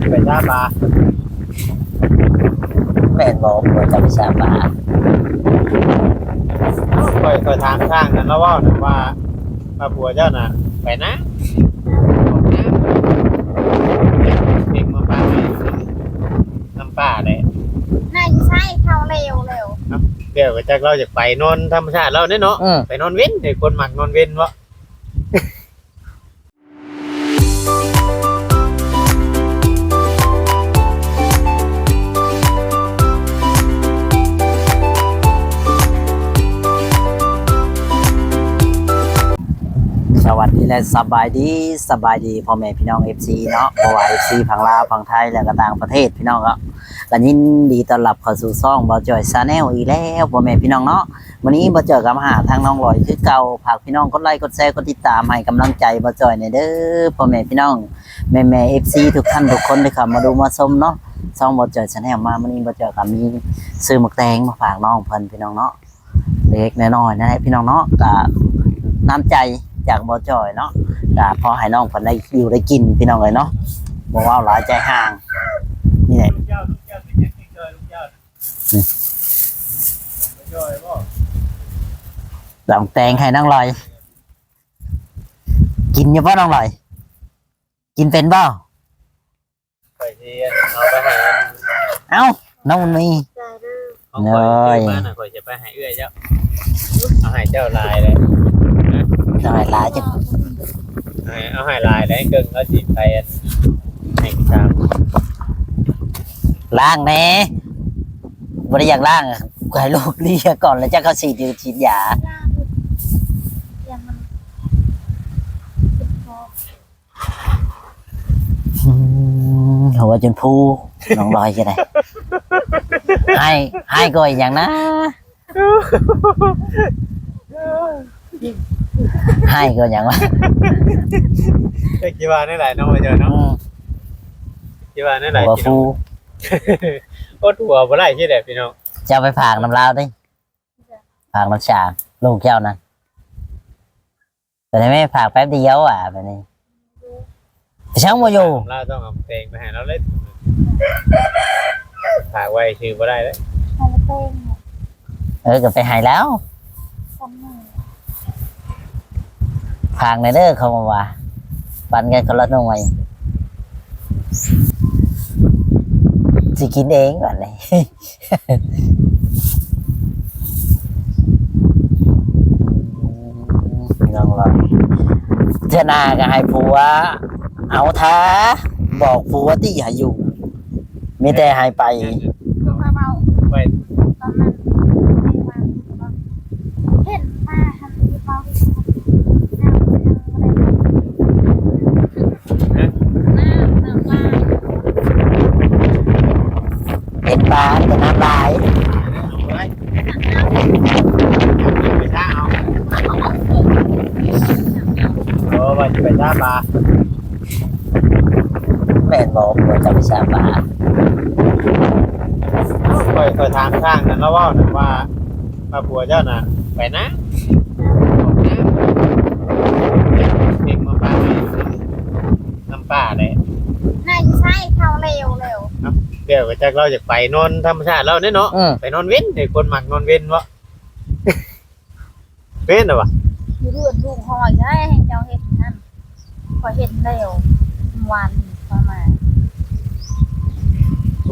ໄປຊາປາ. ແມ່ນບໍ່ ຜົວເຈົ້າໄປຊາປາ? ຂ້ອຍ ຂ້ອຍຖາມຊ່າງນັ້ນ ລາວເວົ້ານະວ່າ ວ່າຜົວເຈົ້ານະໄປນາ ອອກນາ ເດັກມາປາກໄວ້ນຳ ນຳປ່າແຫຼະ. ນາຢູ່ໃສ? ເຖົ້າແລ້ວ ແລ້ວ ເອົ້າ ແລ້ວກໍຈັກລາວຢາກໄປນອນທຳມະຊາດລາວເດ້ເນາະ. ອືມ ໄປນອນເວັນ ໃຫ້ຄົນມັກນອນເວັນເນາະ. ສະຫວັດດີ ແລະ ສະບາຍດີ ສະບາຍດີພໍ່ແມ່ພີ່ນ້ອງ ເອັຟຊີ ເນາະ ບໍ່ວ່າ ເອັຟຊີ ຝັ່ງລາວ ຝັ່ງໄທ ແລະ ກໍຕ່າງປະເທດ ພີ່ນ້ອງເນາະ. ກໍຍິນດີຕ້ອນຮັບເຂົ້າສູ່ຊ່ອງບ່າວຈ້ອຍ Channel ອີກແລ້ວ ພໍ່ແມ່ພີ່ນ້ອງເນາະ. ມື້ນີ້ບ່າວຈ້ອຍກໍມາຫາທາງນ້ອງລອຍຄືເກົ່າ. ຝາກພີ່ນ້ອງກົດໄລ ກົດແຊ ກົດຕິດຕາມໃຫ້ກຳລັງໃຈບ່າວຈ້ອຍແດ່ເດີ ພໍ່ແມ່ພີ່ນ້ອງ ແມ່ໆ ເອັຟຊີ ທຸກທ່ານທຸກຄົນທີ່ເຂົ້າມາດູມາຊົມເນາະ ຊ່ອງບ່າວຈ້ອຍ Channel ມາ. ມື້ນີ້ບ່າວຈ້ອຍກໍມີຊື້ໝາກແຕງມາຝາກນ້ອງເພິ່ນ ພີ່ນ້ອງເນາະ. ເລັກໆ ນ້ອຍໆ ນັ້ນແຫຼະ ພີ່ນ້ອງເນາະ. ກໍນ້ຳໃຈຈາກບ່າວຈ້ອຍເນາະ ກໍພໍໃຫ້ນ້ອງເພິ່ນໄດ້ຢູ່ໄດ້ກິນ ພີ່ນ້ອງເອີຍເນາະ. ບໍ່ເວົ້າຫຼາຍໃຈຫ່າງ ນີ້ແຫຼະ. ດອງແຕງໃຫ້ນ້ອງລອຍ ກິນຢູ່ບໍ່ນ້ອງລອຍ? ກິນເປັນບໍ່? ຂ້ອຍຊິເອົາໄປໃຫ້ ເອົ້າ ນ້ອງມັນມີ ຂອງຂ້ອຍຊື້ມານະ ຂ້ອຍຈະໄປໃຫ້ເອື້ອຍເຈົ້າ. ເອົາໃຫ້ເຈົ້າຫຼາຍເລີຍ ເອົາໃຫ້ຫຼາຍ ເອົາໃຫ້ຫຼາຍເລີຍ ເຄິ່ງລາວຊິໄປໃຫ້ສາມ. ລ້າງແດ່ ບໍ່ໄດ້ຢາກລ້າງ ໃຫ້ລູກເລຍກ່ອນ ແລ້ວເຈົ້າກໍສີດ ສີດຢາ. ອືມ ຫົວຈົນຟູ ນ້ອງລອຍຈະໄດ້ ໃຫ້ ໃຫ້ກໍອີຫຍັງນະ ໃຫ້ກໍຫຍັງວະ? ເຈົ້າຄິດວ່າແນວໃດເນາະ ວ່າເຈົ້າເນາະ? ອືມ ຄິດວ່າແນວໃດ? ຫົວຟູ ອົດຫົວບໍ່ໄດ້ ຊິໄດ້ພີ່ນ້ອງ. ເຈົ້າໄປຝາກນຳລາວຕິ ຝາກນຳຊ່າງ ລູກເຈົ້ານະ. ແຕ່ແມ່ຝາກແປັບດຽວຫວາ ບາດນີ້ໄປຊ່າງບໍ່ຢູ່ ລາວຕ້ອງເອົາແຕງໄປໃຫ້ລາວເລີຍ ຝາກໄວ້ຊື່ບໍ່ໄດ້ເລີຍ. ເອີ ກໍໄປໃຫ້ລາວ ຝາກແດ່ເດີ ເຂົາວ່າ ປັນກັນຄົນລະໜ່ວຍ ຊິກິນເອງບາດນີ້. ນ້ອງລອຍ ເທື່ອໜ້າກໍໃຫ້ຜົວເອົາ ຖ້າບອກຜົວຕິໃຫ້ຢູ່ ມີແຕ່ໃຫ້ໄປ ຄືຂ້ອຍເວົ້າໄປຕອນນັ້ນ ເຫັນມາຫັ້ນ ເຫັນປາແຕ່ນ້ຳລາຍ ໂອ້ ວ່າຊິໄປຊາປາ ແມ່ນບໍ່ ຜົວເຈົ້າໄປຊາປາ? ຂ້ອຍ ຂ້ອຍຖາມຊ່າງນັ້ນ ລາວເວົ້ານະວ່າ ວ່າຜົວເຈົ້ານະໄປນາ ອອກນາ ເດັກມາປາກໄວ້ນຳ ນຳປ່າແຫຼະ. ນາຢູ່ໃສ? ເຖົ້າແລ້ວ ແລ້ວ ເອົ້າ ແລ້ວກໍຈັກລາວຢາກໄປນອນທຳມະຊາດລາວເດ້ເນາະ. ອືມ ໄປນອນເວັນ ໃຫ້ຄົນມັກນອນເວັນເນາະ. ເປັນຫວາ? ຢູ່ເຮືອນລູກຫ້ອຍໃດ ໃຫ້ເຈົ້າເຮັດນັ້ນ ຂ້ອຍເຮັດແລ້ວ ວານນີ້ຂ້ອຍມາ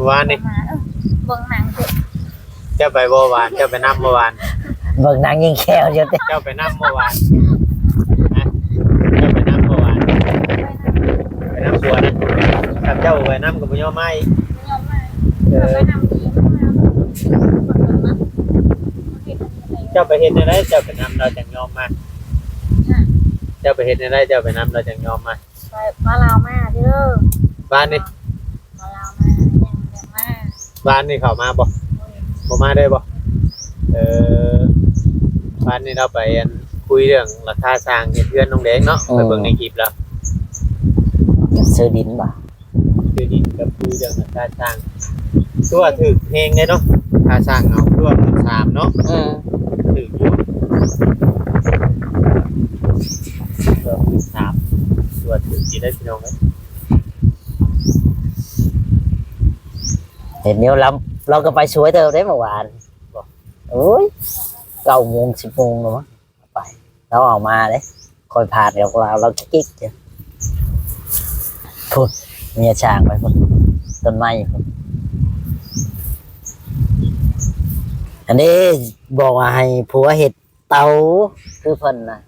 ວານນີ້ ຂ້ອຍມາ ເອີ ເບິ່ງໜັງເດີ. ເຈົ້າໄປບໍ່ວານ? ເຈົ້າໄປນຳບໍ່ວານ? ເບິ່ງໜັງຍິງແຂ້ວຢູ່ຕິ. ເຈົ້າໄປນຳບໍ່ວານ? ຮະ? ເຈົ້າໄປນຳບໍ່ວານ? ໄປນຳຜົວນະ. ຄັນເຈົ້າບໍ່ໄປນຳກໍບໍ່ຍອມມາອີກ. ບໍ່ຍອມມາ. ເອີ ຂ້ອຍໄປນຳອີກ. ເຈົ້າໄປເຮັດແນວໃດ ເຈົ້າໄປນຳລາວຈັ່ງຍອມມາ? ຮະ? ເຈົ້າໄປເຮັດແນວໃດ ເຈົ້າໄປນຳລາວຈັ່ງຍອມມາ? ໄປ ພາລາວມາເດີ ບ້ານນີ້ ພາລາວມາ ຍັງ ຍັງມາ ບ້ານນີ້ເຂົາມາບໍ່? ບໍ່ມາເລີຍບໍ່? ເອີ ບ້ານນີ້ລາວໄປ ອັນ ຄຸຍເລື່ອງລາຄາຊ່າງເຮັດເຮືອນນ້ອງແດງເນາະ. ເອີ ໄປເບິ່ງໃນຄລິບລາວ ຢາກຊື້ດິນບໍ່? ຄືດິນກັບຄືເລື່ອງລາຄາຊ່າງ ຄືວ່າຖືກແຮງເດ້ເນາະ. ຄ່າຊ່າງເຮົາຄືວ່າໝື່ນສາມເນາະ. ອືມ ຖືກຢູ່ ຄືວ່າໝື່ນສາມ ຄືວ່າຖືກຢູ່ເດ້ພີ່ນ້ອງເອີຍ. ເຫັນຢູ່ລາວ ລາວກໍໄປສວຍເຕີບເດ້ເມື່ອວານ. ບໍ່ ໂອ້ຍ ເກົ້າໂມງ ສິບໂມງແລ້ວມັງ ໄປ ລາວເອົາມາເດ້. ຂ້ອຍຜ່ານກັບລາວ ລາວກິກໆ ຢູ່ພຸ້ນ ເມຍຊ່າງໄປພຸ້ນ ຕົ້ນໄມ້ພຸ້ນ. ອັນນີ້ບອກວ່າໃຫ້ຜົວເຮັດເຕົາຄືເພິ່ນນະ.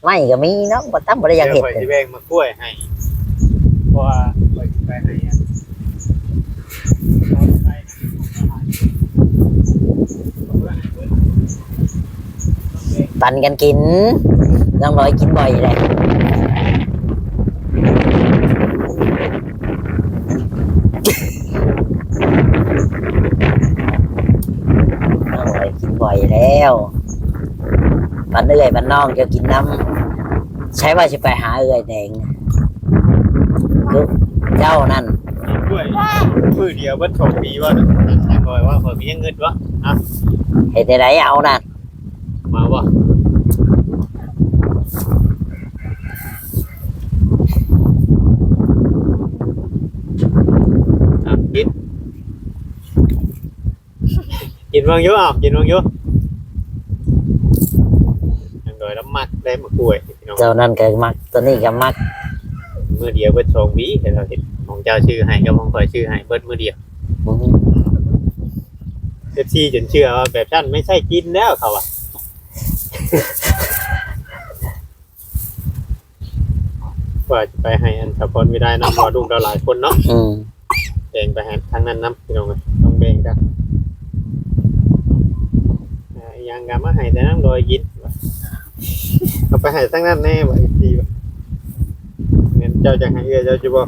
ໄມ້ກໍມີເນາະ ບໍ່ຕັ້ງ ບໍ່ໄດ້ຢາກເຮັດ ດຽວຂ້ອຍຊິແບ່ງໝາກກ້ວຍໃຫ້ ເພາະວ່າຂ້ອຍຊິໄປໃຫ້ອັນ ປັນກັນກິນ. ນ້ອງລອຍກິນບ່ອຍເດ້ ນ້ອງລອຍກິນບ່ອຍແລ້ວ. ປັນເອື້ອຍປັນນ້ອງເຈົ້າກິນນຳ. ໃສວ່າຊິໄປຫາເອື້ອຍແດງ ຄືເຈົ້ານັ້ນ ກິນກ້ວຍມື້ດຽວເບິດສອງປີວ່າ ນ້ອງລອຍວ່າ ຂ້ອຍມີເງິນວະ. ເຮັດແນວໃດເອົານະ ມາບໍ່ ກິນ ກິນເບິ່ງຢູ່ ເອົາ ກິນເບິ່ງຢູ່. ນ້ອງລອຍລະມັກໄດ້ໝາກກ້ວຍພີ່ນ້ອງ ເຈົ້ານັ້ນກໍມັກ ຕົວນີ້ກໍມັກ. ມື້ດຽວເບິດສອງຫວີ ໃຫ້ລາວເຮັດ ຂອງເຈົ້າຊື້ໃຫ້ກັບຂອງຂ້ອຍຊື້ໃຫ້ ເບິດມື້ດຽວ. ອືມ ເອັຟຊີ ຈົນເຊື່ອວ່າແບບຊັ້ນໄມ່ໃຊ້ກິນແລ້ວ ເຂົາວ່າ. ວ່າຈະໄປໃຫ້ອັນສາວພອນວິໄລນຳ ເພາະວ່າລູກລາວຫຼາຍຄົນເນາະ. ອືມ ແບ່ງໄປໃຫ້ທາງນັ້ນນຳ ພີ່ນ້ອງເອີຍ ຕ້ອງແບ່ງກັນ. ອ່າ ອີ່ຫຍັງກໍມາໃຫ້ແຕ່ນ້ອງລອຍກິນ ເອົາໄປໃຫ້ທາງນັ້ນແດ່ ວ່າ ເອັຟຊີ ວ່າ. ແມ່ນເຈົ້າຈະໃຫ້ເອື້ອຍເຈົ້າຢູ່ບໍ່?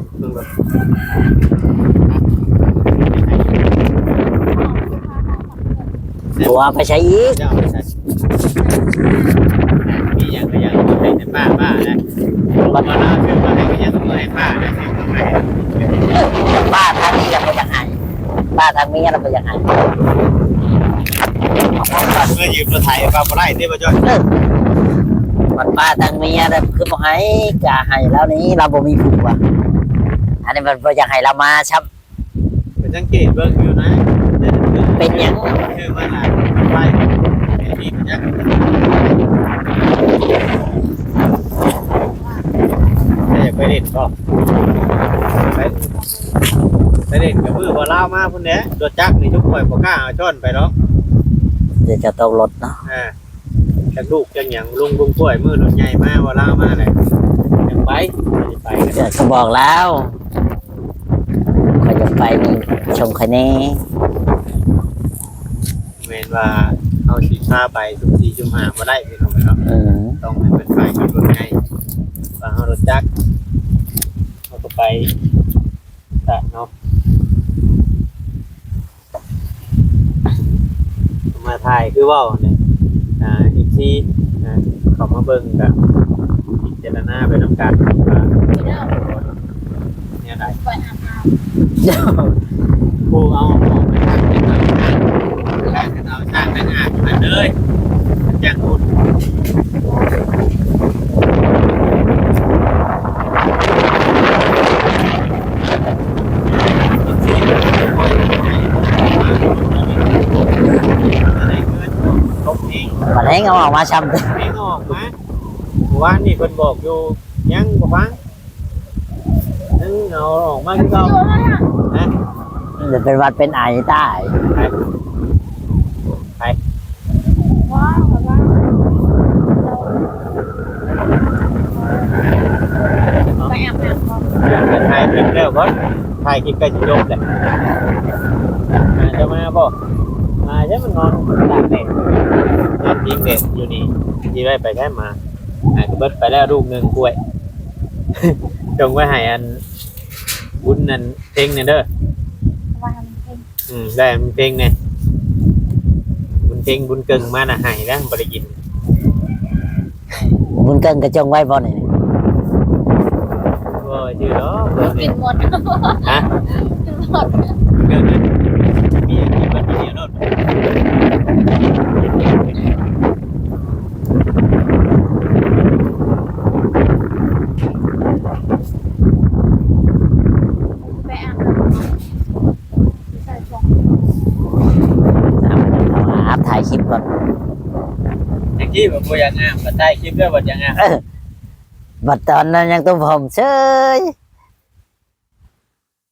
ຕົວໄປໃສອີກ? ເຈົ້າໄປໃສ? ມີຫຍັງກໍຢາກໃຫ້ແຕ່ປ້າ ປ້ານະ. ບັດ ມາລາວຊື້ມາໃຫ້ກໍຍັງບໍ່ໃຫ້ປ້ານະ. ປ້າທາງນີ້ກໍບໍ່ຢາກໃຫ້ ປ້າທາງເມຍລະບໍ່ຢາກໃຫ້. ເມື່ອຢືມລົດໄຖວ່າບໍ່ໄດ້ຕິ ບໍ່ຈ້ອຍ? ເອີ ບັດປ້າທາງເມຍລະຄືບໍ່ໃຫ້ ກະໃຫ້ລາວນີ້ ລາວບໍ່ມີຜົວ. ອັນນີ້ມັນບໍ່ຢາກໃຫ້ລາວມາຊ້ຳ. ໄປສັງເກດເບິ່ງຢູ່ນະ ເປັນຫຍັງ? ຊື້ມາຫຼາຍໄປ ໄປນີ້ມັນຍັງ ແຕ່ຢາກໄປຫຼິ້ນບໍ່? ໄປ ໄປຫຼິ້ນກັບມື້ບໍ່ລາວມາພຸ້ນແຫຼະ. ລົດຈັກນີ້ ຊຸມຂ້ອຍບໍ່ກ້າເອົາຊ້ອນໄປດອກ ດຽວຈະຕົກລົດເນາະ. ອ່າ ຈັກລູກຈັກຫຍັງ ລຸງ ລຸງກ້ວຍ ມື້ລົດໃຫຍ່ມາ ວ່າລາວມາແຫຼະ ຈັ່ງໄປ. ໄປກໍບອກລາວ ຂ້ອຍຢາກໄປນີ້ ສົ່ງຂ້ອຍແດ່. ແມ່ນວ່າເຮົາຊິພາໄປຊຸມສີ່ຊຸມຫ້າບໍ່ໄດ້ ພີ່ນ້ອງເນາະ. ເອີ ຕ້ອງໃຫ້ເພິ່ນໄປກັບລົດໃຫຍ່ ວ່າເຮົາລົດຈັກ ເຮົາກໍໄປ ສະເນາະ ມາຖ່າຍຄືເວົ້າແຫຼະ ອ່າ ເອັຟຊີ ອ່າ ເຂົ້າມາເບິ່ງກະພິຈາລະນາໄປນຳກັນວ່າແນວໃດ ຜູ້ເອົາອອກໄປທາງເປັນເອົາທາງ ເອົາທາງໄປຫາມັນເລີຍ ມັນຈັ່ງອຸ່ນ. ບັດແຮງເອົາອອກມາຊ້ຳ ແຮງເອົາອອກມາ. ເມື່ອວານນີ້ເພິ່ນບອກຢູ່ ຍັງບໍ່ຟັງ ຍັງເອົາອອກມາຄືເກົ່າ. ຮະ? ມັນຈະເປັນຫວັດເປັນໄອຕາຍ. ໃຜ? ໃຜ? ໄປອາບນ້ຳກ່ອນ ໄປຖ່າຍຄລິບແລ້ວກ່ອນ ຖ່າຍຄລິບໃກ້ຊິຈົບແຫຼະ. ອາ ຈະມາບໍ່? ມາ ເຈົ້າມັນນອນຕາກແດດ ນອນພິງແດດຢູ່ນີ້ ຊິໄດ້ໄປໃສມາ? ອາ ກໍເບິດໄປແລ້ວລູກໜຶ່ງກ້ວຍ ຈົ່ງໄວ້ໃຫ້ອັນ ບຸນອັນເພັງແດ່ເດີ ວ່າໃຫ້ມັນເພັງ. ອືມ ໄດ້ໃຫ້ມັນເພັງແດ່ ບຸນເພັງບຸນເກິ່ງມານະ ໃຫ້ແລ້ວບໍ່ໄດ້ກິນ. ບຸນເກິ່ງກະຈົ່ງໄວ້ບໍ່ນີ້? ບໍ່ຈື່ດອກ ກິນໝົດ. ຮະ? ກິນໝົດ ເລື່ອງນັ້ນມີອັນກິນເບິດມື້ດຽວໂລດ. ໄປອາບນ້ຳ ໃສ່ຖົງ ທີ່ແບບບໍ່ຢາກອາບ ກໍຖ່າຍຄລິບແລ້ວບໍ່ຢາກອາບ ເອີ ບັດຕອນນັ້ນຍັງຕຸ້ມຜົມເຊີຍ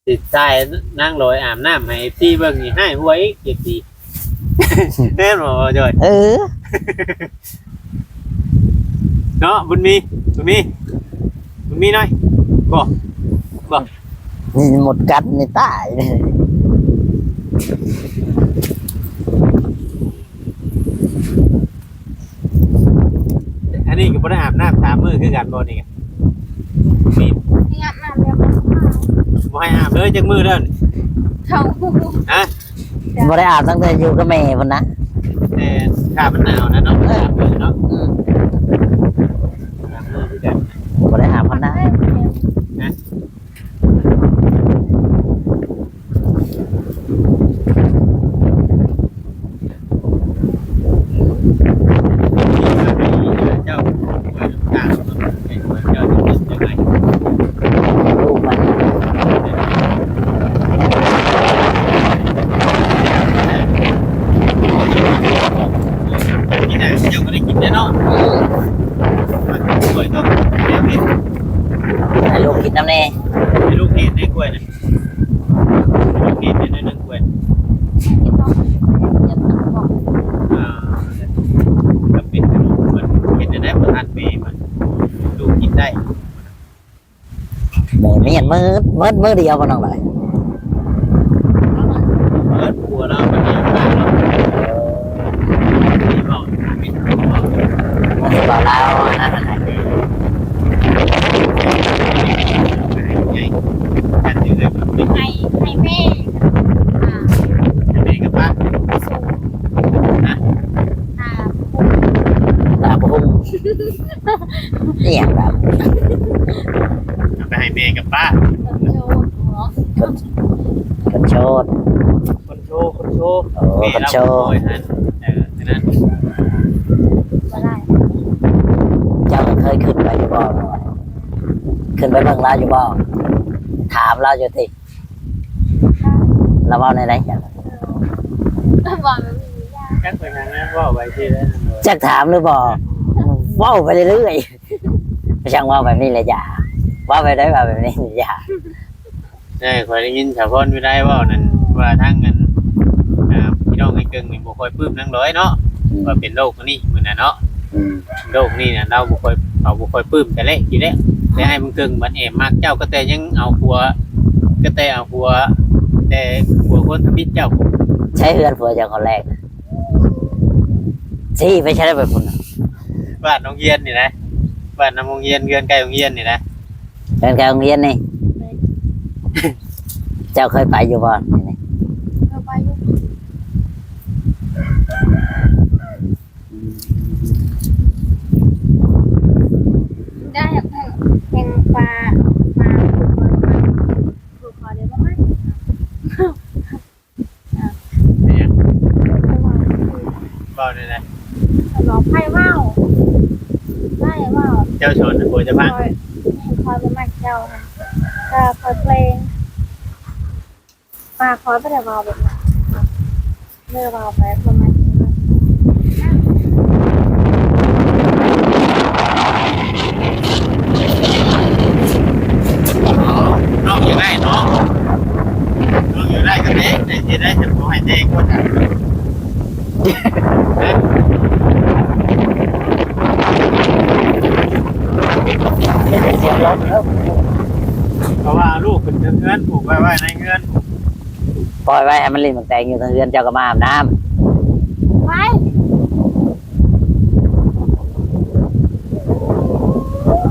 ຊິຖ່າຍນາງລອຍອາບນ້ຳໃຫ້ເອັບຊີເບິ່ງນີ້ ຮ້າຍຫົວອີກ ເອັບຊີ ແມ່ນບໍ່ ບໍ່ຈ້ອຍ? ເອີ ເນາະ ບຸນມີ ບຸນມີ ບຸນມີນ້ອຍ ບໍ່ ບໍ່ ນີ້ມົດກັດນີ້ຕາຍ. ອັນນີ້ກໍບໍ່ໄດ້ອາບນ້ຳສາມມື້ຄືກັນບໍ່ນີ້? ນີ້ ອາບນ້ຳແລ້ວ ບໍ່ໃຫ້ອາບເລີຍຈັກມື້ເດີ ເຂົາ ຮະ? ບໍ່ໄດ້ອາບຕັ້ງແຕ່ຢູ່ກັບແມ່ພຸ້ນນະ ແຕ່ຖ້າມັນໜາວນະເນາະ ເອີ ສາມມື້ເນາະ ອືມ ສາມມື້ຄືກັນ ບໍ່ໄດ້ອາບພຸ້ນນະ ຮະ? ໃຫ້ລູກກິນນຳແດ່ ໃຫ້ລູກເຮັດໃຫ້ກ້ວຍນະ ລູກເຮັດໃຫ້ໜ້ອຍໜຶ່ງກ້ວຍ ອ່າ ຈຳເປັນ ເຮັດແນວໃດບໍ່ທັນແມ່ມັນ ລູກກິນໄດ້ ມື້ນີ້ມື້ ມື້ ມື້ດຽວບໍ່ນ້ອງເອີຍ ເປີດຜົວລາວໄປເລີຍ ເອີ ນີ້ເວົ້າ ນີ້ເວົ້າລາວ ໃຫ້ ໃຫ້ແມ່ ອ່າ ໃຫ້ແມ່ກັບປ້າ ສູງ ນະ ອ່າ ຕາບໍ່ຮູ້ ອີ່ຫຍັງລະ ເອົາໄປໃຫ້ແມ່ກັບປ້າ ຄົນໂສດ ຄົນ ຄົນໂສດ ຄົນໂຊ ຄົນໂຊ ໂອ້ ຄົນໂຊ ເອີ ນັ້ນ ບໍ່ໄດ້ ເຈົ້າເຄີຍຂຶ້ນໄປຢູ່ບໍ່? ຂຶ້ນໄປເບິ່ງລາວຢູ່ບໍ່? ຖາມລາວຢູ່ຕິ? ລາວເວົ້າແນວໃດ? ເວົ້າແບບນີ້ ຈັກໄປຫຍັງນະ ເວົ້າໄປທີ່ໃດ ຈັກຖາມຫຼືບໍ່? ເວົ້າໄປເລື້ອຍໆ ໄປຊ່າງເວົ້າແບບນີ້ແຫຼະຢ່າ ເວົ້າແບບໃດ ເວົ້າແບບນີ້ຢ່າ. ເອີ ຂ້ອຍໄດ້ຍິນສາວພອນວິໄລເວົ້ານັ້ນ ວ່າທາງອັນ ອ່າ ພີ່ນ້ອງອ້າຍເກິ່ງນີ້ບໍ່ຄ່ອຍປຶ້ມນາງລອຍເນາະ ອືມ ວ່າເປັນໂລກອັນນີ້ມື້ນັ້ນເນາະ ອືມ ໂລກນີ້ນະ ລາວບໍ່ຄ່ອຍ ເຂົາບໍ່ຄ່ອຍປຶ້ມແຕ່ແລກຢູ່ແລ້ວ ແຕ່ອ້າຍບຸນເກິ່ງບັດແອບມັກເຈົ້າ ກໍແຕ່ຍັງເອົາຜົວ ກໍແຕ່ເອົາຜົວ ແຕ່ຜົວຄົນທຳອິດເຈົ້າ ໃສເຮືອນຜົວເຈົ້າຄົນແລກ? ຊີ້ໄປໃສໄດ້ໄປພຸ້ນນະ? ບ້ານໂຮງຮຽນນີ້ນະ ບ້ານນຳໂຮງຮຽນ ເຮືອນໃກ້ໂຮງຮຽນນີ້ນະ. ເດີນໄປໂຮງຮຽນນີ້ ເຈົ້າເຄີຍໄປຢູ່ບໍ່ນີ້? ເຄີຍໄປຢູ່ ໄດ້ແຮງປາ ມາ ເປັນຫຍັງ? ເວົ້າແນວໃດ? ເວົ້າໃຜເວົ້າ? ໃຜເວົ້າ? ເຈົ້າສອນໃຫ້ຜົວເຈົ້າຟັງ? ຂ້ອຍ ຂ້ອຍບໍ່ມັກເຈົ້າ ກໍຂ້ອຍເກງ ວ່າຂ້ອຍບໍ່ໄດ້ເວົ້າແບບນັ້ນ ເລີຍເວົ້າໄປ ບໍ່ມັກ ນ້ອງຢາກໄດ້ເນາະ ນ້ອງຢາກໄດ້ກໍແຕກ ແຕ່ຊິໄດ້ຈະບໍ່ໃຫ້ແຕກວ່າຊັ້ນ ເພາະວ່າເອົາລູກຂຶ້ນເທິງເຮືອນ ຜູກໄວ້ ໄວ້ໃນເຮືອນ ປ່ອຍໄວ້ໃຫ້ມັນຫຼິ້ນໝາກແຕງຢູ່ເທິງເຮືອນ ເຈົ້າກໍມາອາບນ້ຳ ໄວ້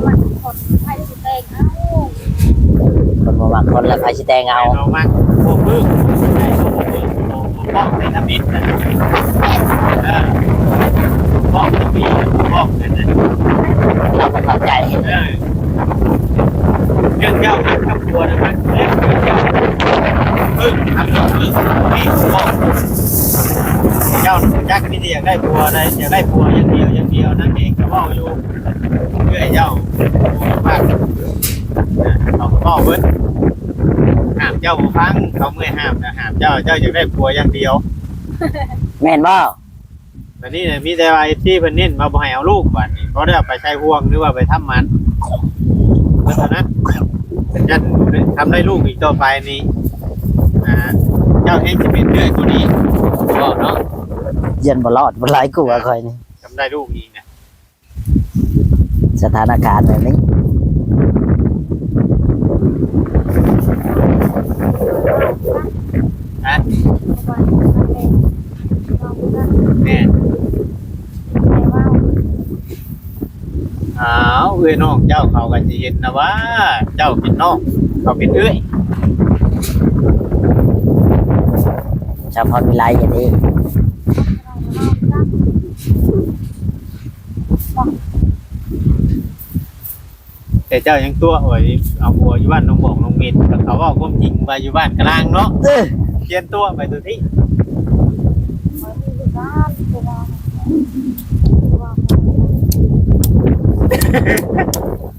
ມັນຄົນໃຜຊິແຕກເອົາ ຄົນບໍ່ມັກຄົນລະໃຜຊິແຕ່ງເອົາ ໃຜບໍ່ມັກພວກມຶງ ໃຜບໍ່ມັກພວກມຶງ ບໍ່ ບໍ່ເປັນທຳອິດນະ ເອີ ບໍ່ເປັນທຳອິດ ບໍ່ເປັນນະ ເຮົາບໍ່ເຂົ້າໃຈ ເອີ ເລື່ອງເຈົ້າມັກກັບຜົວນະ ມັກເລື່ອງເຈົ້າ ເອີ ທຳກັບຜົວ ມີຜົວ ເຈົ້າຮູ້ຈັກມີແຕ່ຢາກໄດ້ຜົວນະ ຢາກໄດ້ຜົວຢ່າງດຽວ ຢ່າງດຽວ ນາງເອງກໍເວົ້າຢູ່ ເອື້ອຍເຈົ້າ ປາກ ເຂົາກໍເວົ້າເບິດ ຫ້າມເຈົ້າບໍ່ຟັງ ເຂົາເມື່ອຍຫ້າມນະ ຫ້າມເຈົ້າ ເຈົ້າຢາກໄດ້ຜົວຢ່າງດຽວ ແມ່ນບໍ່? ບັດນີ້ນະ ມີແຕ່ວ່າເອັຟຊີເພິ່ນເນັ້ນວ່າບໍ່ໃຫ້ເອົາລູກ ບາດນີ້ບໍ່ໄດ້ເອົາໄປໃສ່ຫ່ວງ ຫຼືວ່າໄປທຳໝັນ ເທົ່ານັ້ນ. ຢ້ານທຳໄດ້ລູກອີກຕໍ່ໄປນີ້ ອ່າ ເຈົ້າແຮງຊິເປັນເລື່ອຍກວ່ານີ້ ເວົ້າເນາະ. ຢ້ານບໍ່ລອດ ບໍ່ຫຼາຍກວ່າຂ້ອຍນີ້ ທຳໄດ້ລູກອີກນະ. ສະຖານະການແບບນີ້ ຮະ? ແມ່ນ. ອ້າວ ເອື້ອຍນ້ອງເຈົ້າເຂົາກໍຊິເຫັນນະວ່າ ເຈົ້າເປັນນ້ອງ ເຂົາເປັນເອື້ອຍ. ສາວພອນວິໄລ ເຮັດເອງ. ແຕ່ເຈົ້າຍັງຕົວະໄວ້ ເອົາຜົວຢູ່ບ້ານໜອງບອກໜອງເມັດ ແລ້ວເຂົາເວົ້າຄວາມຈິງວ່າຢູ່ບ້ານກະລາງເນາະ. ເອີ ຂຽນຕົວະໄປຕົວທີ່ ຂ້ອຍມີຢູ່ບ້ານ ແຕ່ວ່າ ແຕ່ວ່າ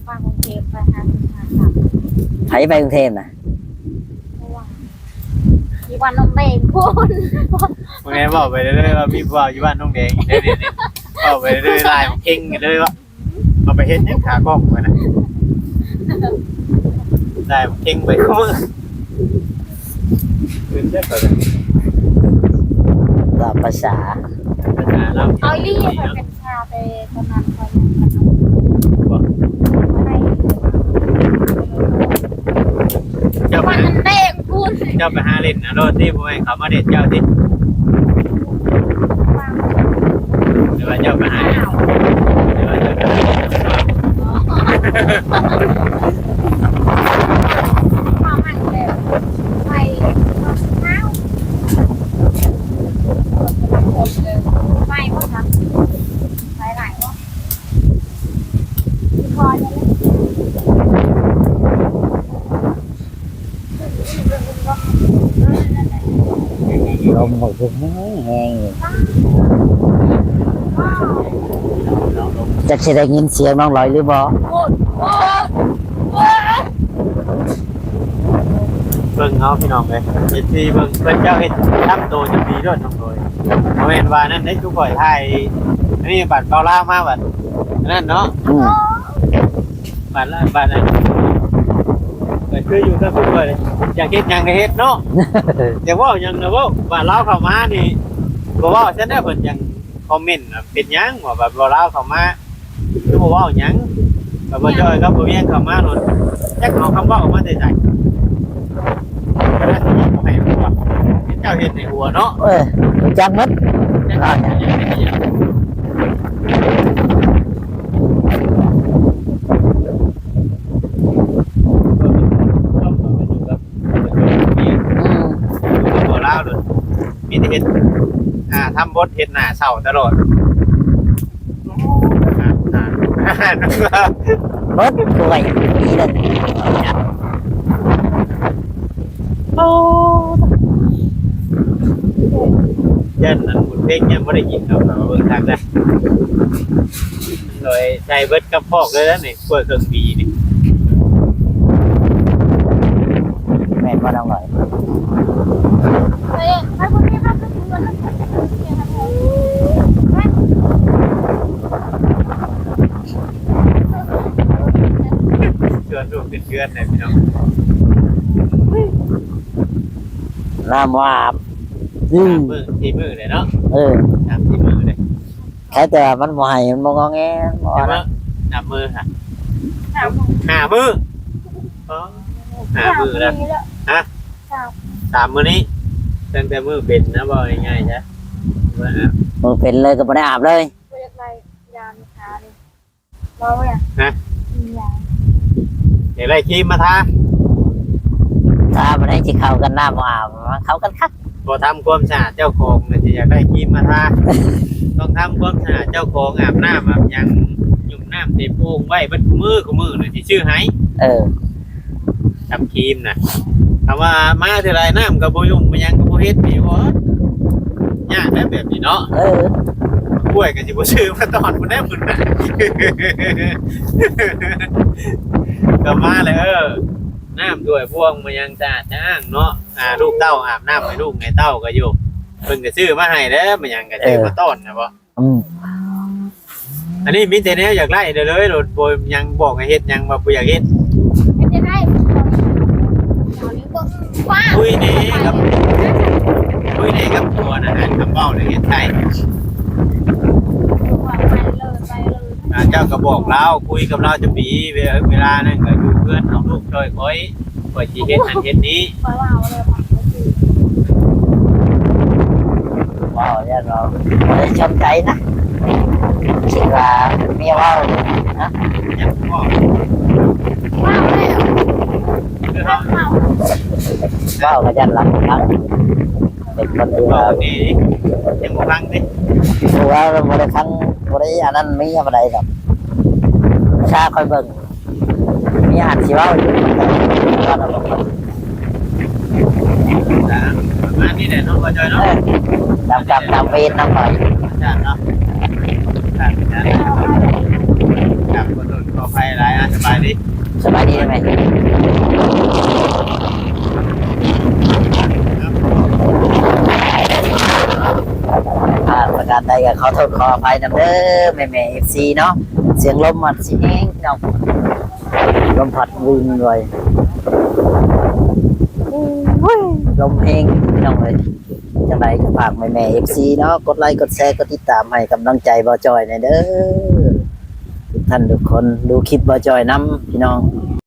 ມາກຸງເທບ ໄປຫາ ຫາ ຫາ ໃຜໄປກຸງເທບນະ? ຢູ່ບ້ານໜອງແດງພຸ້ນ. ບໍ່ແມ່ນ ເວົ້າໄປເລື້ອຍໆ ວ່າມີຜູ້ບ່າວຢູ່ບ້ານໜອງແດງອີກເດ້ ດຽວນີ້ ເວົ້າໄປເລື້ອຍໆ ລາຍເຄັ່ງກັນເລີຍວ່າ ເອົາໄປເຮັດຫຍັງຂາກ້ອງໄປນະ ລາຍເຄັ່ງໄປຄູ່ມື້. ຄືນເດີ ຕາມພາສາ ພາສາລາວ ເອົາອີ່ຫຼີ ຂ້ອຍເປັນ ຖ້າແຕ່ຕອນນັ້ນຂ້ອຍຍັງ ບໍ່ ບໍ່ໄດ້ ເຈົ້າໄປ ມັນແດງພຸ້ນ. ເຈົ້າໄປຫາຫຼິ້ນນະໂລດຕິ ບໍ່ແມ່ນເຂົາມາຫຼິ້ນເຈົ້າຕິ ຫຼືວ່າເຈົ້າໄປຫາ ຫຼືວ່າເຈົ້າໄປ ເຂົາມັນແບບ ໄປຕອນເຊົ້າ ໄປບໍ່ ໄປຫຼາຍບໍ່? ລົມບໍ່ຄືແຮງໆ ຈັກຊິໄດ້ຍິນສຽງນ້ອງລອຍຫຼືບໍ່? ເບິ່ງເອົາພີ່ນ້ອງເອີຍ ເອັຟຊີເບິ່ງ ເພິ່ນເຈົ້າເຮັດທຳໂຕຈະດີໂລດນ້ອງໂດຍ ບໍ່ແມ່ນວ່ານັ້ນເດ້ ຊຸມຂ້ອຍຖ່າຍ ອັນນີ້ບັດເບົາລາວມາບັດ ອັນນັ້ນເນາະ ອືມ ບັດລະ ບັດນັ້ນ ກໍຄືຢູ່ກັບຊຸມຂ້ອຍ ຢາກເຮັດຫຍັງກໍເຮັດເນາະ ຢາກເວົ້າຫຍັງກໍເວົ້າ ບັດລາວເຂົ້າມານີ້ ບໍ່ເວົ້າຊັ້ນແຫຼະ ເພິ່ນຍັງ ຄອມເມັນວ່າເປັນຫຍັງວ່າແບບວ່າລາວເຂົ້າມາຄືບໍ່ເວົ້າຫຍັງ ແບບວ່າຈອຍກັບບໍ່ວຽງເຂົ້າມາໂລດ ຈັກເອົາຄຳເວົ້າມາແຕ່ໃສ ກໍໄດ້ຊິບໍ່ໃຫ້ຫົວ ເຈົ້າເຮັດໃຫ້ຫົວເນາະ ເອີ ຮູ້ຈັກໝົດ ຈັກເຮັດຫຍັງ ເຮັດຫຍັງ ອືມ ຢູ່ກັບຜົວລາວໂລດ ມີແຕ່ເຮັດ ອ່າ ທຳບົດເຮັດໜ້າເສົ້າຕະຫຼອດ ເບິດ ປ່ວຍ ປີໜຶ່ງ ໂອ້ ຢ້ານອັນບຸນເພັງຍັງບໍ່ໄດ້ກິນເຂົ້າ ເບິ່ງຄັກເດີ ໂດຍໃສ່ເບິດກະພອກເລີຍນະນີ້ ກວດເຄື່ອງດີນີ້ ແມ່ນບໍ່ນ້ອງໜ້ອຍ? ຊວນລູກຂຶ້ນເຮືອນແຫຼະພີ່ນ້ອງ ນ້ຳອາບ ອືມ ສາມມື້ ສີ່ມື້ເລີຍເນາະ ເອີ ສາມສີ່ມື້ເລີຍ. ແຄ່ແຕ່ວ່າມັນບໍ່ໃຫ້ ມັນບໍ່ງໍແງ ບໍ່ ຈັກມື້? ນັບມື້ຫະ ຫ້າມື້ ຫ້າມື້ ອໍ ຫ້າມື້ແລ້ວ ຫ້າມື້ແລ້ວ ຮະ? ສາມ ສາມມື້ນີ້ ຕັ້ງແຕ່ມື້ເປັນນະ ເວົ້າງ່າຍໆຊະ ມື້ເປັນເລີຍກໍບໍ່ໄດ້ອາບເລີຍ ບໍ່ຢາກໄດ້ຢາທາເລີຍ ເວົ້າຫຍັງ ຮະ? ຢາ ຢາກໄດ້ຄຣີມມາທາ ທາບໍ່ໄດ້ ຊິເຂົ້າກັນ ນ້ຳບໍ່ອາບ ມັນເຂົ້າກັນຄັກ. ບໍ່ທຳຄວາມສະອາດເຈົ້າຂອງ ແລ້ວຊິຢາກໄດ້ຄຣີມມາທາ ຕ້ອງທຳຄວາມສະອາດເຈົ້າຂອງ ອາບນ້ຳອາບຫຍັງ ຫຍຸ້ມນ້ຳເຕັມໂອ່ງໄວ້ເບິດຄູ່ມື້ ຄູ່ມື້ນະຊິຊື້ໃຫ້ ເອີ ທຳຄຣີມນະ ຖ້າວ່າມາເທື່ອໃດນ້ຳກໍບໍ່ຫຍຸ້ມ ບໍ່ຫຍັງກໍບໍ່ເຮັດ ນີ້ ໂອ້ຍ ຍາກແທ້ແບບນີ້ເນາະ ເອີ ກ້ວຍກໍຊິບໍ່ຊື້ມາຕ້ອນພຸ້ນແຫຼະ ພຸ້ນນະ ກໍມາແລ້ວ ເອີ ນ້ຳຖ້ວຍບ່ວງ ບໍ່ຫຍັງສະອາດສະອ້າງເນາະ ອ່າ ລູກເຕົ້າອາບນ້ຳໃຫ້ລູກໃຫ້ເຕົ້າກໍຢູ່ ເພິ່ນກໍຊື້ມາໃຫ້ແລ້ວ ບໍ່ຫຍັງກໍຊື້ມາຕ້ອນນະບໍ. ອືມ ອັນນີ້ມີແຕ່ແນວຢາກໄດ້ເດີເລີຍ ໂລດ ບໍ່ຫຍັງບອກໃຫ້ເຮັດຫຍັງວ່າບໍ່ຢາກເຮັດ ເຮັດຈັ່ງໃດ ຄຸຍແດ່ກັບ ຄຸຍແດ່ກັບຜົວນະ ຄຳເວົ້ານະເຮັດໄດ້ ອ່າ ເຈົ້າກໍບອກລາວ ຄຸຍກັບລາວຈັກປີ ເວ ເວລານັ້ນກໍຢູ່ເຮືອນເອົາລູກຊ່ອຍຂ້ອຍ ຂ້ອຍຊິເຮັດນັ້ນເຮັດນີ້ ຂ້ອຍວ່າເອົາແລ້ວ ເວົ້າແລ້ວເນາະ ບໍ່ໄດ້ສົນໃຈນະ ຄິດວ່າເມຍເວົ້ານະ ເວົ້າແລ້ວ ເວົ້າກໍຢ້ານລັບ ເປັນຄົນທີ່ວ່າ ເວົ້າດີ ຍັງບໍ່ຟັງຕິ ຄືວ່າບໍ່ໄດ້ຟັງ ບໍ່ໄດ້ອັນນັ້ນເມຍປານໃດດອກ ຖ້າຂ້ອຍເບິ່ງ ມີອັນຊິເວົ້າຢູ່ ປະມານນີ້ແຫຼະເນາະ ບໍ່ຈ່ອຍເນາະ ເອີ ຕາມກຳຕາມເວນນຳໄປ ເນາະ ຄັບ ຂໍໂທດຂໍອະໄພຫຼາຍ ອ່າ ສະບາຍດີ ສະບາຍດີແມ່ ພາດປະການໃດກໍຂໍໂທດຂໍອະໄພນຳເດີ ແມ່ໆ ເອັຟຊີ ເນາະ ສຽງລົມມັນຊິແຮງເນາະ ລົມພັດວຶ່ງເລີຍ ໂອ້ຍ ລົມແຮງພີ່ນ້ອງເອີຍ ຈັ່ງໃດກໍຝາກແມ່ໆ ເອັຟຊີ ເນາະ ກົດໄລ ກົດແຊ ກົດຕິດຕາມໃຫ້ກຳລັງໃຈບ່າວຈ້ອຍແດ່ເດີ ທຸກທ່ານທຸກຄົນ ດູຄລິບບ່າວຈ້ອຍນຳພີ່ນ້ອງ.